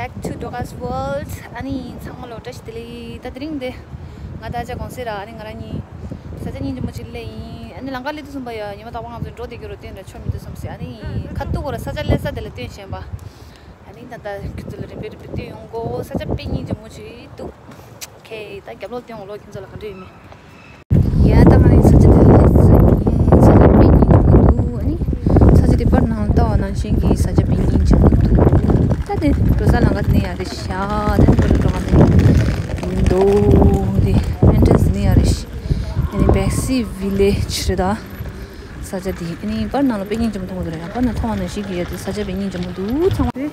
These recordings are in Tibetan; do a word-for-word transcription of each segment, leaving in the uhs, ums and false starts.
Back to Dorcas World. ཨ་ནི་ཚང་མ་ལོ་བཀྲ་ཤིས་བདེ་ལེགས། ད་དེ་རིང་འདི་ང་ད་ཅག་གོང་སེ་ར། ཨ་ནི་ང་རང་གཉིས་ས་ཆ་སྙིང་རྗེ་མོ་ཅིག་སླེབས་ཡིན། ཨ་ནི་ལམ་ཁ་སླེབས་དུས་ཙམ་པ་ཡ་ཉི་མ་རྟག་པར་ང་ཚོ་འགྲོ་བསྡད་རྒྱུ་རུ་བསྟན་ར་ཆོ་མི་འདུག་བསམ་སོང་། ཨ་ནི་ཁ་ཐུག་གོ་ར་ས་ཆ་སླེབས་ས་དེ་ལ་བསྟན་བཞིན་པ། ཨ་ནི་ད་ལྟ་ཁྱོད་ཚོ་ལ་རིམ་པས་རིམ་པས་བསྟན་ཡོང་གོ། ས་ཆ་དཔེ་སྙིང་རྗེ་མོ་ཅིག་འདུག་ཁེ་ད་རྒྱབ་ལོག་བསྟན་འོང་ལོ། ཁྱོད་ཚོ་ལ་ག་འདྲ་ཡོད་མེད། ཡ་ད་ང་རང་ས་ཆ་དེ་ལ་སླེབས་ཡིན། ས་ཆ་དཔེ་སྙིང་རྗེ་མོ་འདུག་ཨ་ནི་ས་ཆ་དེ་པར་ནང་ལ་ལྟ་བ་ནང་བཞིན་གྱི་ས་ཆ་དཔེ་སྙིང་རྗེ་མོ་འདུག་ད་དེ་འགྲོ་ས་ལམ་ཁ་དེ་ནས་ཡར་རེད་ཤག་དེ་འགྲོ་འགྲོ་ག་ནས་འདུག་དེ་ཨེན་ཊྲན་སི་དེ་ནས་ཡར་རེད་ཤག་ཨ་ནི་བེག་སི་ཝི་ལེཇ་རེད་ད། ས་ཆ་དེ་ཨ་ནི་པར་ནང་ལ་དཔེ་སྙིང་རྗེ་མོ་མཐོང་གི་འདུག་རེད། པར་ནང་མཐོང་བ་ནང་བཞིན་གྱི་ཡ་དེ་ས་ཆ་དཔེ་སྙིང་རྗེ་མོ་འདུག་ཚང་མ་དེ་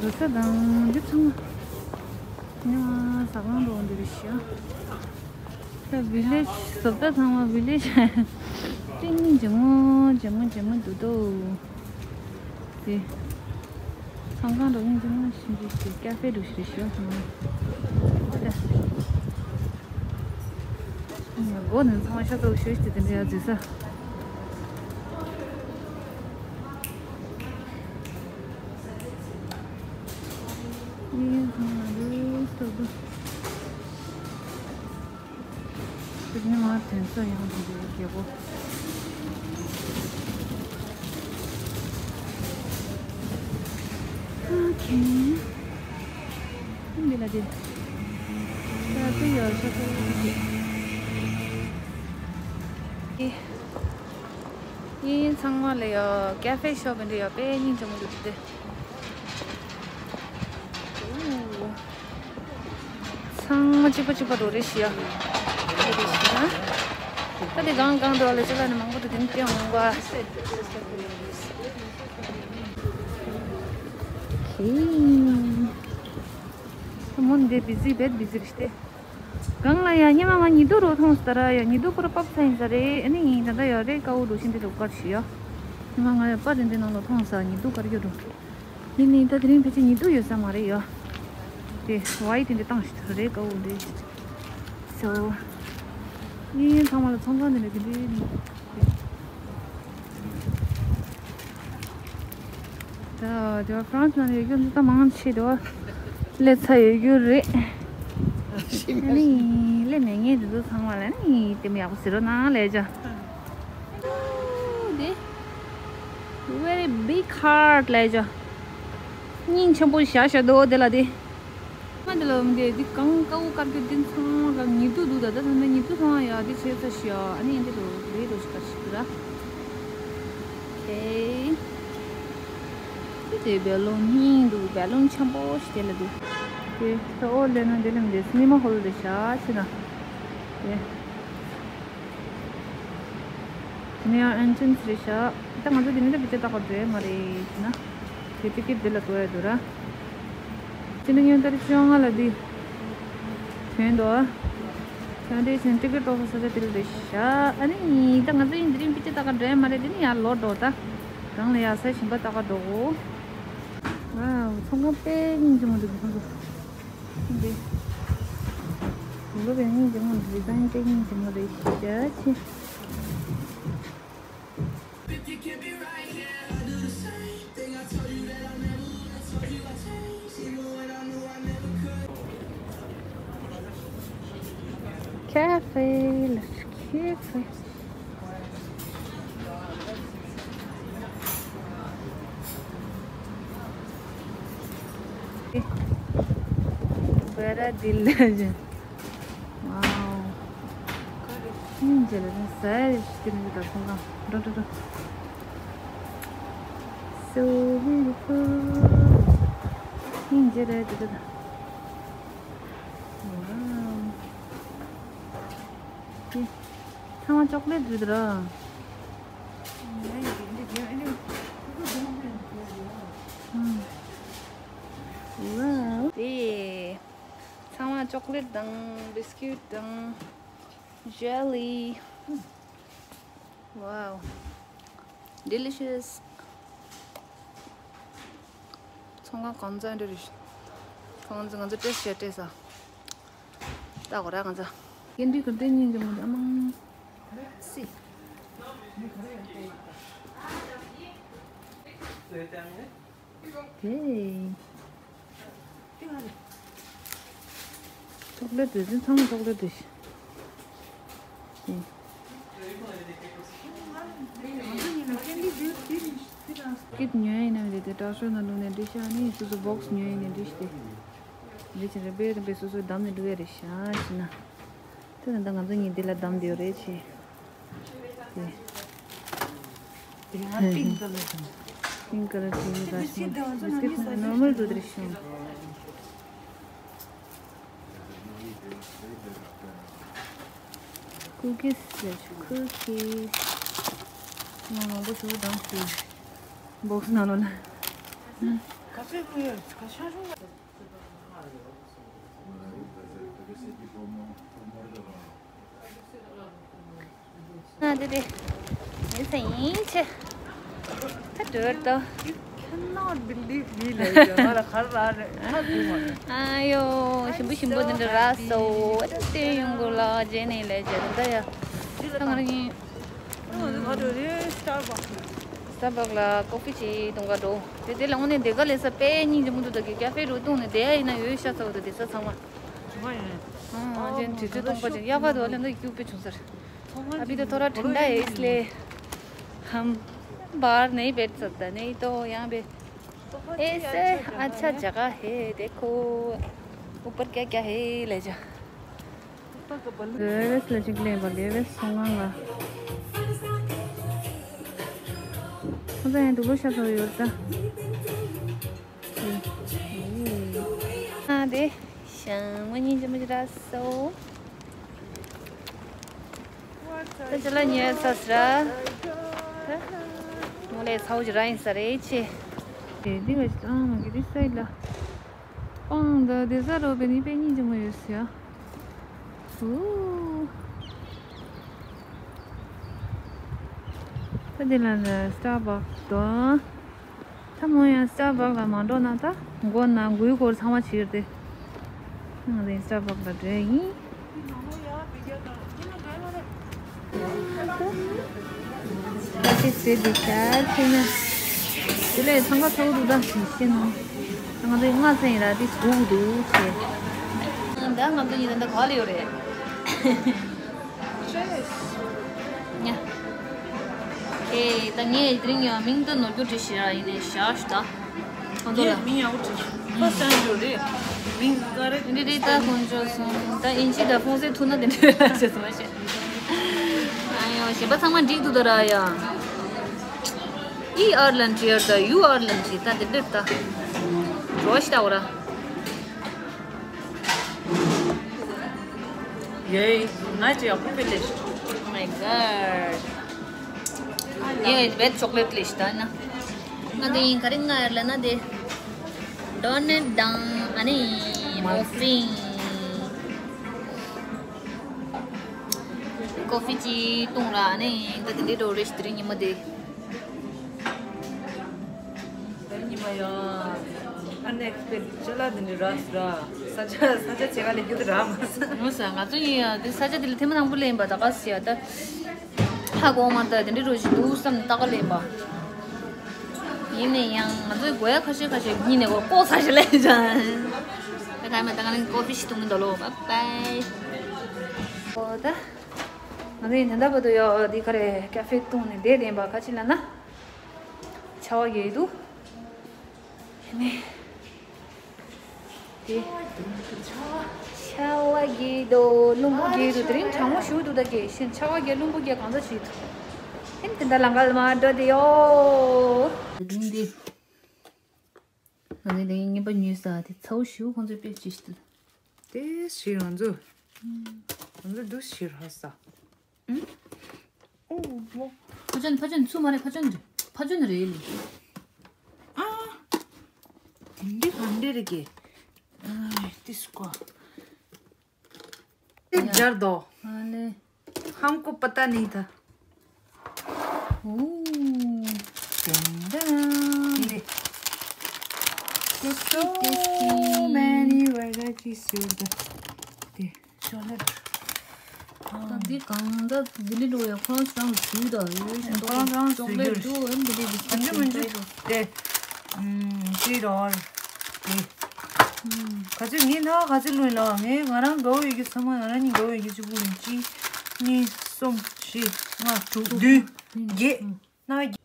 འགྲོ་ས་དང་འདི་ཚང་མ་ཉི་མ་ཟ་ཁང་འགྲོ་འདི་རེད་ཤག་ད་ཝི་ལེཇ་བཟོ་ལྟ་ཚང་མ་ཝི་ལེཇ་དཔེ་སྙིང་རྗེ་མོ་རྗེ་མོ་རྗེ་མོ་འདུག་དོ། དེ་ཚང་ཁང་འགྲོ་སྙིང་རྗེ་མོ་ཞིག་འདུག་དེ་ཀ་ཧྥེ་འདུག་ཞིག་རེད་ཤག་ཚང་མ་ད། སྒོ་ནས་ཚང་མ་ཤ་ཚ་པོ་ཞོ་ཞིག་དེ་འདྲ་ཡ་འཛུལ་ས། ཡིན་ཚང་མ་འདུག་ལྟ་བུ། དེ་ནས་མར་དོན་ས་ཡང་དེ་འདྲའི་རྒྱལ་པོ། ཨོ་ཁེ། འདི་ལ་དེ། ད་དེ་ཡོད་ཤག་ས་རེད། ཡིན་ཚང་མ་ལ་ཡ་ཀ་ཧྥེ་ཤོབ་འདི་ཡ་དཔེ་སྙིང་རྗེ་མོ་འདུག་དེ། ཚང་མ་གཅིག་པ་གཅིག་པ་འགྲོ་རེད་ཤག་ཡ། ད་དེ་གང་གང་འགྲོ་ལ་ཅི་ལ་ནི་མང་པོ་འདུག་དེ་ནི་སྟོན་འོང་བ། ཁེ། མོ་འདི་བི་ཟི་བེད་བི་ཟི་རེད་ཤག་དེ། གང་ལ་ཡ་ཉི་མ་ང་ཉི་གདུགས་རུ་མཐོང་སྟེ་ར་ཡ་ཉི་གདུགས་ཁོ་ར་པབ་ཚ་ཡིན་ས་རེད། ཨ་ནི་ཡིན་ད་ད་ཡ་རེད་ཀ་འུ་འགྲོ་ཤིན་དེ་ལོ་ཀར་ཤི་ཡ། ཉི་མ་ང་ཡ་པར་རིན་དེ་ནང་ལ་མཐོང་ས་ཉི་གདུགས་ཀར་གྱི་འགྲོ། ཡིན་ནའི་ད་དེ་རིང་ཕལ་ཆེར་ཉི་གདུགས་ཡོད་ས་མ་རེད་ཡ། དེ་ཝའི་དེ་འདྲ་བཏང་ཞིག་ཐུག་རེད་ཀ་འུ་འདྲ། སོ། ཡིན་ཚང་མ་ལ་ཚོང་ཁང་དེ་འདྲ་དེ་འདྲའི། ད་དེ་ཧྥ་རན་སི་ནང་ཡོད་རྒྱུ་འདི་ད་མང་ཆེ་དེ་སླེབས་ཚར་ཡོད་རྒྱུ་རེད། ཨ་ནི་སླེབས་མེད་མཁན་དེ་ཚོ་ཚང་མ་ལ་ནི་དེ་མོ་ཡག་པོ་ཟེར་རོགས་གནང་ལབ་བྱ། འདི་very big heart ལབ་བྱ། སྙིང་ཆེན་པོ་བཞག་བཞག་འདུག་དེ་ལ་དེ། ང་འདི་ལ་འོང་དེ་འདི་གང་ཀ་འུ་དཀར་གྱི་འདི་ཚང་མ་གང་ཉི་གདུགས་འདུག་ད་ད་ད་ཉི་གདུགས་ཚང་མ་ཡ་འདི་ཆེ་ས་ཤི་ཡ། ཨ་ནི་འདི་ལོ་རེད་ལོ་ཞིག་ག་ཞིག་འདུག་ར། ཨོ་ཁེ། འདི་དེ་བེ་ལུན་སྙིང་འདུག་བེ་ལུན་ཆེན་པོ་ཞིག་དེ་ལ་འདུག་དེ་ད་ཨོ་ལེ་ན་འདི་ལ་འདི་སི་ནི་མ་ཧོལ་དེ་ཤ་ཆེ་ན། དེ། དེ་ནས་ཡང་ཨེན་ཊྲན་སི་རེད་ཤག་ད་ང་ཚོ་དེ་ནས་ད་བི་ཅ་ཏག་པ་འགྲོ་ཡ་མ་རེད་ཟེར་ན། དེ་ཊི་ཀེ་ཊི་འདི་ལ་འགྲོ་ཡ་འདུག་ར། སྤྱི་ཟླ་ཉིས་སྟོང་བཅོ་ལྔ་ལ་འདི་ཐོན་འདུག་ད་འདི་བཞིན་ཊི་ཀེ་ཊི་ཏོག་ཙམ་ས་ཆ་དེ་ལ་རེད་ཤག་ཨ་ནི་ད་ང་ཚོ་ཡིན་དེ་རིང་བི་ཅ་ཏག་པ་འགྲོ་ཡ་མ་རེད། དེ་ནི་ཡར་ལོག་འགྲོ་ད། གང་ལ་ཡ་ས་ཞིམ་པ་ཏག་པ་འགྲོ་གོ། ཝའོ་ཚོང་ཁང་དཔེ་སྙིང་རྗེ་མོ་འདུག་ཁོང་ཚོ། འདི། དུག་ལོག་པའི་སྙིང་རྗེ་མོ་འདི་ཟན་ཏེ་སྙིང་རྗེ་མོ་རེད་ཤག་ཅེ། ཁེ་ཧྥེ་ལ་ཁེ་ཧྥེ། Where are the legend? Wow. ཉིན་རྗེས་ལ་ཟས་ཞིག་ནི་ད་ཚོང་ཁང་འགྲོ་འགྲོ་འགྲོ། So beautiful. ཉིན་རྗེས་ལ་འགྲོ་འགྲོ། Wow. ཚང་མ་ཅོག་ལེ་ཊི་རེད་ར། ཝའོ། དེ་ཚང་མ་ཅོག་ལེ་ཊི་དང་བིས་ཀིཊ་དང་ཇེ་ལི། ཝའོ། ཌི་ལི་ཤི་ཡས། ཚོང་ཁང་གང་ཚང་འདྲ་རེད། ཁོང་ཚོ་ང་ཚོ་ཊེ་སི་ཊི་བྱས་སྤྲད་ས། ལྟ་དགོས་ར་ང་ཚོ། ཀེན་ཌི་ག་འདྲ་སྙིང་རྗེ་མོ་འདུག་ཨ་མང་། སི། དེ། ལ་དུས་ཚོད་ཚང་མ་ཐོག་ལ་དུས། སྐད་ཉོས་ཡིན་ན་རེད་དེ་དྲག་ཤོས་ནང་ལུགས་ནས་འགྲིག་ཤག་ནི་སོ་སོ་བོག་སི་ཉོས་ཡིན་ན་འགྲིག་ཤག་དེ། འགྲིག་ཆེ་རེད་པས་རེད་པས་སོ་སོ་བདམས་ནས་འགྲོ་ཡ་རེད་ཤག་ཕྱིན་ན། དེ་ནི་ད་ང་ཚོ་གཉིས་འདི་ལ་བདམས་བསྡད་ཡོད་རེད་ཆེ། དེ། དེ་ང་pink colour དང་། Pink colour དེ་ཡིན་པ་ཤེས། Biscuit དང་ནོར་མལ་འགྲོ་དེར་ཤོང་། Cookies ལས་ཆུ་cookies ང་མང་པོ་ཞིག་བདམས་ཤིག་བོག་སི་ནང་ལོགས་ལ། ང་དེ་དེ་ཡིན་ས་ཡིན་ཆེ། ད་འགྲོ་ད། You cannot believe me ལབ་ཀྱང་ང་ལ་ག་རེ་རག་རེད་ཧ་གོ་མ་རེད། ཨ་ཡོ་ཞིམ་པོ་ཞིམ་པོ་འདི་འདྲ་རག་སོང་། ཨ་ད་སྟོན་ཡོང་དགོས་ལ་རྗེས་ནས་ལས་བྱེད་ད་ཡ། ད་ང་རང་ཡིན། ང་འགྲོ་རེད་Starbucks། Starbucks ལ་ཀོ་ཕི་ཅིག་འཐུང་ག་འགྲོ། དེ་དེ་ལ་དངོས་གནས་དེ་ག་ལས་ས་དཔེ་སྙིང་རྗེ་མོ་འདུག་ད་གི་ཀ་ཧྥེ་རུ་བཏུང་ནས་བསྡད་ཡ་ཡིན་ན་ཡོད་ཤ་ཚ་བོ་ད་དེ་ས་ཚང་མ། ང་ཡིན། ཨ་ཅན་དུས་ཚོད་སྟོང་པ་ཅན་གཡག་ག་དོ་ལེན་ད་ཡུག་པེ་བྱུང་ཚར། अभी तो थोड़ा ठंडा है इसलिए हम बाहर नहीं बैठ सकता, नहीं तो यहाँ पे ऐसे अच्छा जगह है। देखो ऊपर क्या क्या है ले जा। Levi's ལ་གཅིག་ལེན་པ་Levi's སོང་ང་ལ། ཁོ་ཚོ་ཡང་འདུག་ལོ་ཤ་ཚ་ཡོད་ད། ཨ་དེ་ཤང་མ་ཉིན་ཅི་མ་ཅི་ར་སོ། ད་ཅི་ལ་ཉལ་ས་སི་ར། ད་མོ་ལས་ཚ་བོ་ཅི་ར་ཡིན་ས་རེད་ཆེ། དེ་འདི་བ་ཅི་ཨང་མ་གི་དེ་སའི་ལ། པང་ད་དེ་ས་རོ་བེ་ནི་པེ་ཉིན་ཅི་མ་ཡོད་ས་ཡ། ཨུ། ད་དེ་ལ་ལ་Starbucks དོ། ད་མོ་ཡང་Starbucks ལ་མ་འགྲོ་ན་ད་མགོ་ན་མགོའི་སྐོར་ཚང་མ་བྱེད་དེ། ང་དེ་Starbucks ལ་འགྲོ་ཡིན། ད་ཅི་ཟེར་འདི་ཤར་ཁྱེད་ན། དེ་ལས་འཚང་ཁ་ཚ་བོ་འདུག་ད་མི་ཤེས་ནོ། ང་ཚོའི་སྔ་ཚེ་ཡིན་ར་དེ་སྒུག་འདུག་ཟེར། ད་ང་ཚོ་གཉིས་ད་ལྟ་ག་ལ་ཡོད་རེད། ཉ། ཨེ་ད་ངས་དེ་རིང་ཡང་མིང་དུ་ནོར་རྒྱུ་བྲིས་ཤི་ར་ཡིན་ནས་བཞག་ཤི་ད། ཁོང་ཚོ་ལ། ངས་མིང་ཡག་པོ་བྲིས་ཤི། ཁོ་སང་རྒྱུ་རེད། མིང་ག་རེ། འདི་རེད་ད་ཁོང་ཚོ་སོང་ད་ཨིན་ཇི་ད་ཁོང་ཚོས་ཐུག་ན་དེ་འདྲ་ལ་བྱེད་སོང་བ་ཤེས། ཨ་ཡོ་གཞན་པ་ཚང་མ་འགྲིག་འདུག་ད་ར་ཡ། ཨི་ཨར་ལན་ཇི་ཨར་ད་ཡུ་ཨར་ལན་ཇི་ད་དེ་འདྲ་ད། རོ་ཤི་ད་འོ་ར། ཡེ། ང་ཅི་ཡག་པོ་དཔེ་ལེགས། Oh my god. ཡེ་བེད་ཅོག་ལེ་ཊི་ལེགས་ད་ན། ང་དེ་ཡིན་ག་རེ་ང་ཡར་ལ་ན་དེ། ཌོ་ནཊ་དང་ཨ་ནི་མོ་ཕིན། ཀོ་ཕི་ཅི་བཏུང་ར་ཨ་ནི་ད་དེ་འདྲའི་འགྲོ་རེ་ཞིག་དེ་རིང་ཉི་མ་དེ། ཉི་མ་ཡང་། Unexpected ཅ་ལག་འདི་འདྲ་རག་སོང་ར། ས་ཆ་ས་ཆ་ཆེ་ག་ལས་རྒྱུ་དེ་རག་མ་སོང་། ཡོང་ས་ང་ཚོ་ཡིན་ཡང་དེ་ས་ཆ་དེ་ལ་ཐེངས་མ་དང་པོ་ལེན་པ་ད་ག་སི་ཡ་ད། ཧ་གོ་མ་ད་དེ་འདྲ་རོ་ཞིག་འདུག་བསམ་ནས་ད་ག་ལེན་པ། ཡིན་ནས་ཡང་ང་ཚོའི་དགོས་ཡ་ཁ་ཤས་ཁ་ཤས་ཉིན་ནས་གོ་ལྐོག་ཚ་ཞིག་ལེན་ཅང་། ད་ག་མ་ད་ང་ལ་ཀོ་ཕི་ཞིག་འཐུང་གི་འདུག་ལོ། Bye bye. ཨོ་ད། ང་ཚོ་ཡིན་ད་ལྟ་བར་དུ་ཡོད་འདི་ག་རེ་ཀ་ཧྥེ་བཏུང་ནས་བསྡད་བསྡད་པ་ག་ཅི་ལ་ན། ཆར་པ་རྒྱག་གི་འདུག་ཨ་ནི། དེ། ཆར་པ་རྒྱག་གི་འདུག་རླུང་བུ་རྒྱག་གི་འདུག་དེ་རིང་གྲང་མོ་ཞེ་པོ་འདུག་ད་གི་ཤིན་ཆར་པ་རྒྱག་རླུང་བུ་རྒྱག་གང་ཚ་བྱེད་འདུག་ཨ་ནི་དེ་འདྲ་ལམ་ཁ་ལ་མར་འགྲོ་དེ་ཡོད། དེ་རིང་འདི། ང་ཚོའི་ལས་རྙིང་པ་ཉོས་ས་དེ་ཚ་བོ་ཞེ་པོ་ཁོང་ཚོས་དཔེ་ཅི་ཞིག་འདུག་དེ་ཞིག་ང་ཚོ། ང་ཚོ་འདུག་ཞིག་ར་ས། ཨུ། ཨོ་མོ། ཕ་ཆོན་ཕ་ཆོན་ཚུ་མ་རེད་ཕ་ཆོན་རེད་ཕ་ཆོན་རེད་ལེ། ཨ། དེ་འདྲ་ག་འདྲ་རེད་ཀྱེ། ཨ། དེ་སུ་ཀ། དེ་སྦྱར་དོ། ཨ་ལེ། हमको पता नहीं था। ཨོ། དེ་འདྲ་ལེ། There's so many varieties ཡོད་ད། དེ། ཅོ་ལེ་ཊི། ད་འདི་གང་ད་ལྡི་ལི་འགྲོ་ཡ་ཁོ་རང་ཚོ་རང་ལ་བཟོས་ད་ཡོད་ཤིང་ཏོག་ཁོ་རང་ཚོ་རང་ཅོག་ལེ་ཊི་འདུག་ཨེམ་ལྡི་ལི་འདི་ཚོ་མི་འདུག་མི་འདུག་དེ། ཨམ། དེ་རོར། དེ། ག་ཚོད་ངས་ན་ག་ཚོད་ལོན་ལ་ངས་ང་རང་དགའ་བོ་ཡོད་ཀྱི་ཚང་མ་ང་རང་གཉིས་དགའ་བོ་ཡོད་ཀྱི་གཅིག་པུ་ལོན་གཅིག་གཉིས་གསུམ་བཞི་ལྔ་དྲུག་བདུན་བརྒྱད་ན་བརྒྱད།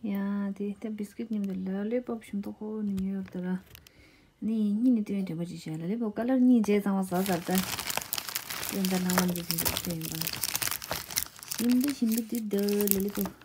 ཡ་དེ་ད་བིས་ཀིཊ་མཉམ་དུ་ལ་ལེ་པོབ་ཞིམ་མདོག་ཁོ་ནི་ཉོས་ཡོད་ད་ར། ནི་གཉིས་ནི་སྟོན་དྲན་པ་ཅིག་བྱས་ལ་ལེ་པོབ་ཀ་ལར་གཉིས་རྗེས་ཚང་བ་ཟ་ཟ་ད། སྟོན་ད་ལྷང་བ་ནི་ཞིམ་པོ་སྟོན་པ། ཞིམ་པོ་ཞིམ་པོ་དུ་ད་ལ་ལེ་པོབ།